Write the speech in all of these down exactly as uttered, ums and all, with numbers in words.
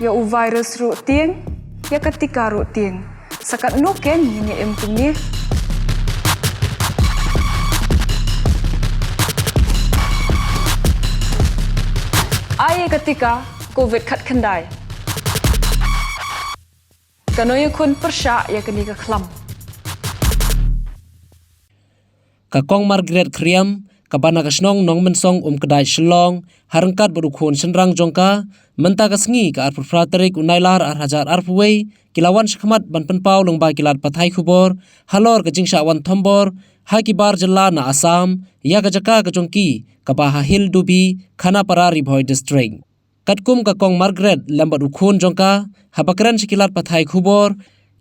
Ïa u virus ruh tieng, ïa ka tika ruh tieng. Sa katno ken ngin ïa im kumne? Ai ïa ka tika covid khatkhyndai. Kano ïakhun pyrshah ïa kane ka khlam? Ka Kong Margaret Khyriem, kaba na ka shnong Nongmensong Umkdai Shillong, ha ryngkat bad u khun shynrang jong ka, mynta ka sngi ka arphew phra tarik u Nailar ar hajar arphew wei, ki la wan shakhmat ban pynpaw lyngba ki lad pathai khubor halor ka jingshah wan thombor ha ki bar jylla na Assam ïa ka jaka ka jong ki, kaba ha Hildubbi, Khanapara, Ri Bhoi District. Katkum ka Kong Margaret lem bad u khun jong ka, haba kren sha ki lad pathai khubor,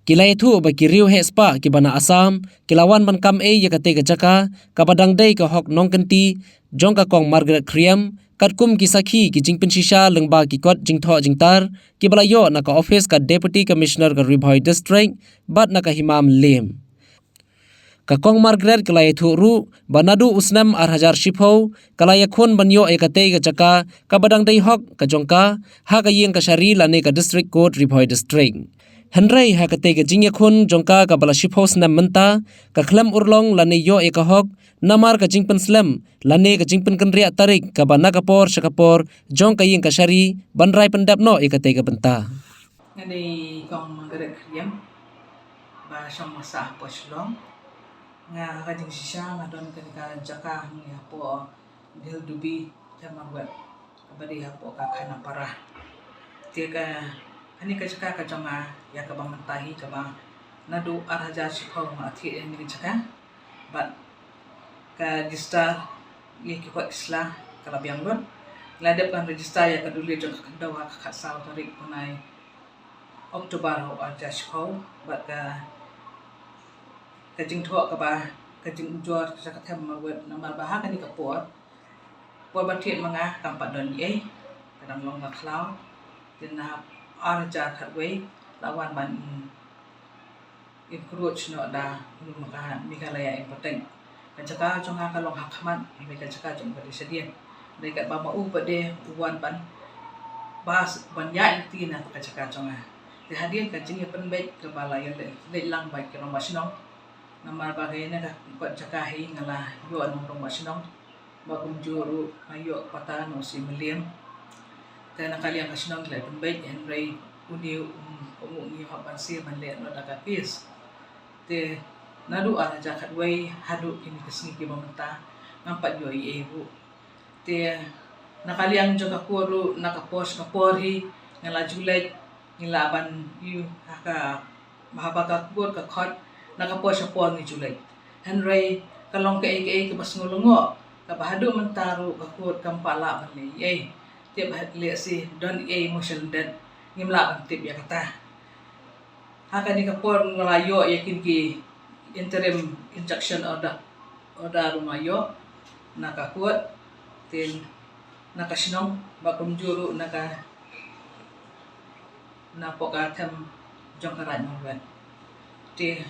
ki la ïathuh ba ki riew heh spah kiba na Assam ki la wan ban kam ei ïa katei ka jaka, kaba dang dei ka hok nongkynti jong ka Kong Margaret Khyriem, katkum ki sakhi ki jingpynshisha lyngba ki kot jingthoh jingtar kiba la ïoh na ka ophis ka Deputy Commissioner ka Ri Bhoi District bad na ka Hima Mylliem. Ka Kong Margaret ka la ïathuh ruh ba naduh u snem ar hajar shiphew ka la ïakhun ban ïoh ïa katei ka jaka kaba dang dei hok ka jong ka ha ka ïing kashari lane ka District Court, Ri Bhoi District. Hynrei ha katei ka jingïakhun jong ka kaba la shiphew snem mynta, ka khlem urlong lane ïoh ïa ka hok namar ka jingpynslem lane ka jingpynkynriah tarik kaba na ka por sha ka por jong ka ïing kashari ban rai pyndep noh ïa katei ka bynta. Nga dei Kong Margaret Khyriem, ba shong basa hapoh Shillong. Nga ha ka jingshisha nga don kane ka jaka hangne hapoh Hildubbi, Thenmarwet, kaba dei hapoh ka Khanapara. Te ka, kane ka jaka ka jong nga ïa kaba mynta hi kaba naduh ar hajar shiphew nga thied ïa kane ka jaka. Bad ka register ïa ki kot ki sla ka la biang lut. La dep ban register ïa ka dule jong ka khyndew ha ka khatsaw tarik u bnai October ha u ar hajar shiphew, bad ka, ka jingthoh kaba, ka jingujor ka jaka Thenmarwet namar ba ha kane ka por, por ba thied ma nga kam pat don ei, ka dang long ka khlaw. Te na ar hajar khatwei la wan ban encroach noh da u Meghalaya Incoterm. Ka jaka jong nga ka long ha khmat, hynrei ka jaka jong u ka dei shadien. Hynrei katba ma u pat de u wan ban, ba ban ïaid lynti na ka jaka jong nga. Te hadien ka jingïapynbeit kaba la ïaleit lang bad ki rangbah shnong. Namar ba ka ïa kane ka kot jaka hi nga la ïoh na u rangbah shnong. Ba kumjuh ruh nga ïoh pata na u C Mylliem. Te na ka liang ka shnong ki la pynbeit, hynrei une um, um, um ïoh hap ban siew ban leh noh da ka case. Te naduh ar hajar khatwei haduh kine ki sngi kiba mynta ngam pat ïoh ei ei ruh. Te na ka liang jong ka court ruh, na ka por sha ka por hi nga la ju leit, ngi lah ban ïoh ha ka, haba ka court ka khot, na ka por sha por ngi ju leit. Hynrei ka long kaei kaei kaba sngewlyngngoh kaba haduh mynta ruh ka court kam pat lah ban leh ei ei. Te ba lehse don ei ei mo sha lyndet, ngim lah ban tip ïa kata. Ha kane ka por nga la ïoh ïa kine ki interim injunction order, order ruh nga ïoh na ka court, te na ka shnong, ba kumjuh ruh na ka, na poh ka them jong ka Raid Marwet. Te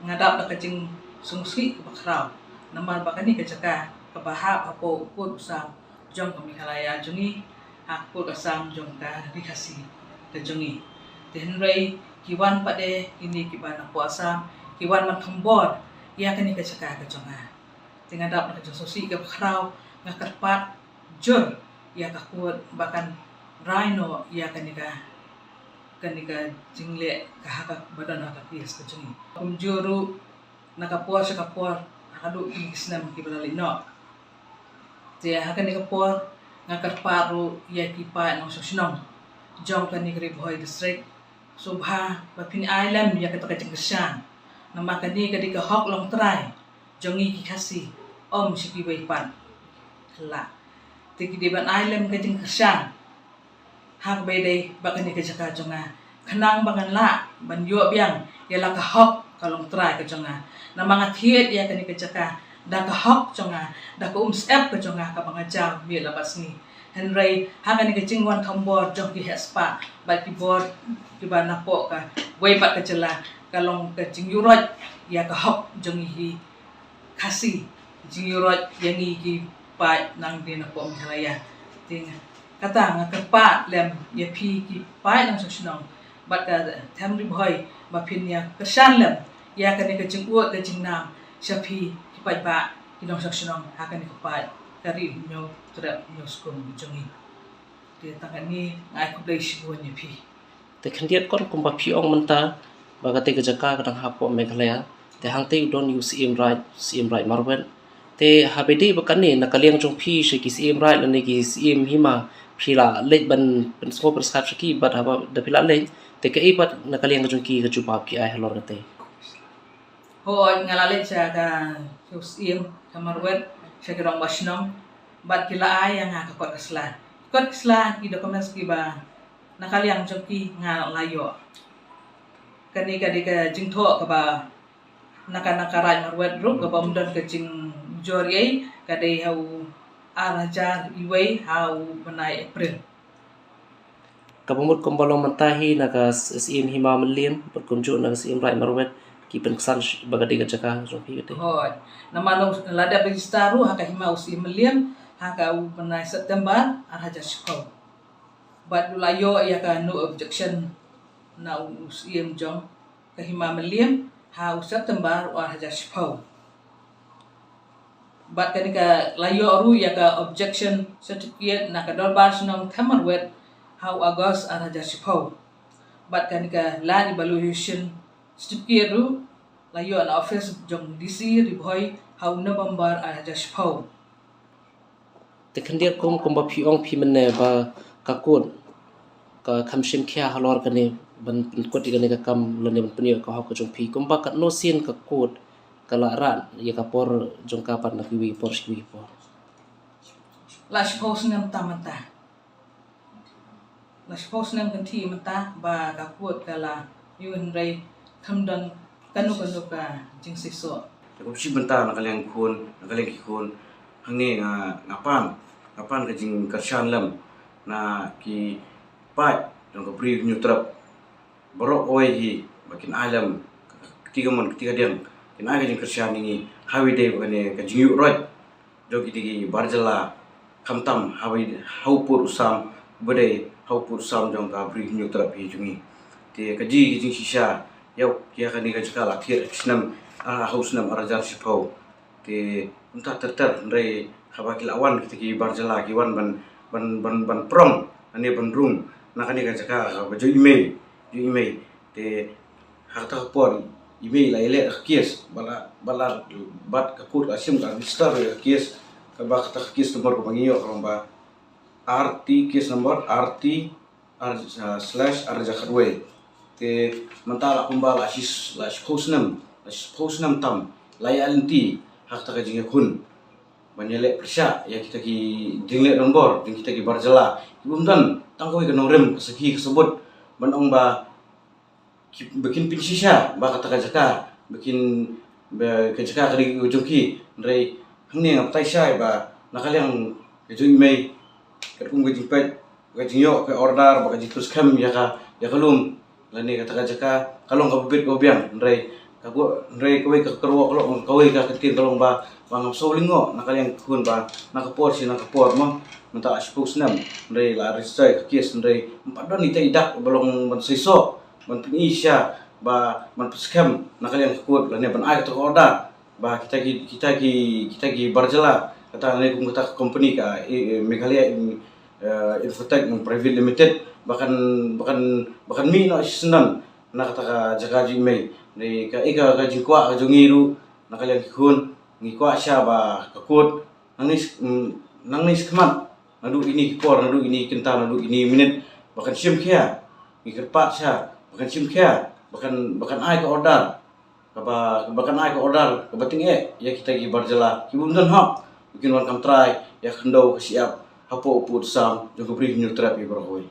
nga dap da ka jingsngewsih kaba khraw namar ba kane ka jaka kaba hap hapoh u court u sam jong ka Meghalaya jong ngi, ha court Assam jong ka Ri Khasi ka jong ngi. Te hynrei ki wan pat de kine kiba na poh Assam, ki wan ban thombor ïa kane ka jaka ka jong nga. Te nga dap da ka jingsngewsih kaba khraw, nga kyrpad jur ïa ka court ba kan rai noh ïa kane ka, kane ka jingleh ka ha kaba don ha ka case ka jong ngi. Kumjuh ruh na ka por sha ka por, haduh kine ki snem kiba la leit noh. Te ha kane ka por nga kyrpad ruh ïa ki paid nongshong shnong jong kane ka Ri Bhoi District, sngewbha ba phin ai lem ïa kata ka jingkyrshan. Namar kane ka dei ka hok longtrai jong ngi ki Khasi, ym sha kiwei pat. Te ki dei ban ai lem ka jingkyrshan ha kaba ïadei bad kane ka jaka jong nga, khnang ba ngan lah ban ïoh biang ïa la ka hok ka longtrai ka jong nga. Namar nga thied ïa kane ka jaka da ka hok jong nga, da ka umsyep ka jong nga kaba nga jaw miet la bad sngi. Hynrei ha kane ka jingwan thombor jong ki heh spah bad ki bor kiba na poh kawei pat ka jylla, ka long ka jingïuroit ïa ka hok jong ngi hi Khasi, jingïuroit ïa ngi ki paid nongdie na poh Meghalaya. Te nga Kata nga kyrpad lem ïa phi ki paid nongshong shnong bad ka Them Ri Bhoi ba phin ïa kyrshan lem ïa kane ka jingud ka jingnam sha phi ki paidbah ki nongshong shnong ha kane ka paid ka Ri Hynñiewtrep Hynñiewskum jong ngi. Te tang kane, nga ai khublei shibun ïa phi. Te khyndiat, kumba phi ong mynta ba kata ka jaka ka dang hapoh Meghalaya, te hangta u don u Syiem Raij, Syiem Raij Marwet. Te haba ïadei bad kane, na ka liang jong phi, sha ki Syiem Raij lane ki Syiem Hima, phi la leit ban pynsngew pynsngap sha ki, bad haba da phi la leit, te kaei pat na ka liang jong ki ka jubab ki ai halor kata? Hooid, nga la leit sha ka, sha u Syiem ka Marwet, sha ki rangbah shnong, bad ki la ai ïa nga ka kot ka sla. Kot ka sla, ki documents kiba na ka liang jong ki nga la ïoh. Kane ka dei ka jingthoh kaba na ka, na ka Raij Marwet ruh, kaba ym don ka jingjur ei, ka dei ha u ar hajar iwei ha u bnai April. Kaba mut kumba long mynta hi, na ka Syiem Hima Mylliem bad kumjuh na ka Syiem Raij Marwet ki pynksan ba ka dei ka jaka jong phi kata? Hooid. Namar u la dep register ruh ha ka hima u Syiem Mylliem ha ka u bnai September ar hajar shiphew. Bad u la ïoh ïa ka no objection na u Syiem jong ka hima Mylliem ha u September u ar hajar shiphew. Bad kane ka la ïoh ruh ïa ka objection certificate na ka Dorbar Shnong Them Marwet ha u August ar hajar shiphew. Bad kane ka land evaluation certificate ruh la ïoh na office jong D C Ri Bhoi ha u November ar hajar shiphew. Te khyndiat, kum, kumba phi ong phi mynne ba ka court ka kham shim khia halor kane ban pynkut ïa kane ka kam lane ban pynïoh ka hok ka jong phi, kumba katno sien ka court ka la rah ïa ka por jong ka pat na kiwei por sha kiwei por? La shiphew snem tam mynta. La shiphew snem kynthih mynta ba ka court ka la ïoh, hynrei kam don kano kano ka jingseisoh. Te kumjuh mynta na ka liang khun, na ka liang ki khun, hangne nga, nga pan, nga pan ka jingkyrshan lem na ki paid jong ka Bri Hynñiewtrep baroh kawei hi ba kin ai lem kti kamon kti kadiang, kin ai ka jingkyrshan ïa ngi ha kaba ïadei bad kane ka jingïuh roit jong kine ki bar jylla, khamtam ha kaba ïadei, ha u pud u sam, ba dei ha u pud u sam jong ka Bri Hynñiewtrep hi jong ngi. Te ka jing, ka jingshisha ïa, ïa kane ka jaka la thied ha u snem, ah, ha u snem ar hajar shiphew. Te kumta ter ter, hynrei haba ki la wan kita ki bar jylla, ki wan ban, ban, ban, ban prong lane ban rung na kane ka jaka kaba jong i mei, jong i mei. Te ha kata ka por i mei la ïaleh da ka case, bad la, bad la, bad ka court ka shim, ka register ïa ka case, kaba kata ka case number kaba ngi ïoh ka long ba R T, case number R T, R, uh, slash R hajar khatwei. Te mynta la kumba la shi, la shiphew snem, la shiphew snem tam la ïaid lynti ha kata ka jingïakhun ban ïaleh pyrshah ïa kita ki jingleh donbor jong kita ki bar jylla, ki bym don tang kawei ka nongrim, ka sakhi, ka sabut ban ong ba ki, ba kin pynshisha ba kata ka jaka, ba kin, ba ka jaka ka dei ka jong ki. Hynrei hangne nga batai shai ba na ka liang ka jong i mei, katkum ka jingpeit, ka jingïoh ka order, bad ka jingpynskhem ïa ka, ïa ka lum lane kata ka jaka, ka long kaba bit kaba biang. Hynrei ka, hynrei kawei ka kyrwoh ka long, kawei ka kyntien ka long ba, ba ngam sngew lyngngoh na ka liang ka khun ba na ka por shi na ka por mo, mynta la shiphew snem hynrei la register ka case, hynrei ym pat don ita i dak ba long ban seisoh ban pyni sha, ba ban pynskhem na ka liang ka court lane ban ai kata ka order ba kita ki, kita ki, kita ki bar jylla, kata lane kum kata ka company ka, eh, eh, Meghalaya In-, eh, Infotech Private Limited, ba kan, ba kan, ba kan mih noh shisyndon na kata ka jaka jong i mei. Hynrei kaei ka, ka jingkwah ka jong ngi ruh na ka liang ki khun, ngi kwah sha ba ka court nangne, mm, nangne shakhmat, naduh kine ki por, naduh kine ki kynta, naduh kine ki minit, ba kan shim khia. Ngi kyrpad sha ba kan shim khia, ba kan, ba kan ai ka order kaba, ba kan ai ka order kaba tyngeh ïa kita ki bar jylla ki bym don hok, ba kin wan kam trai ïa ka khyndew ka shyiap hapoh u pud u sam jong ka Bri Hynñiewtrep hi baroh kawei.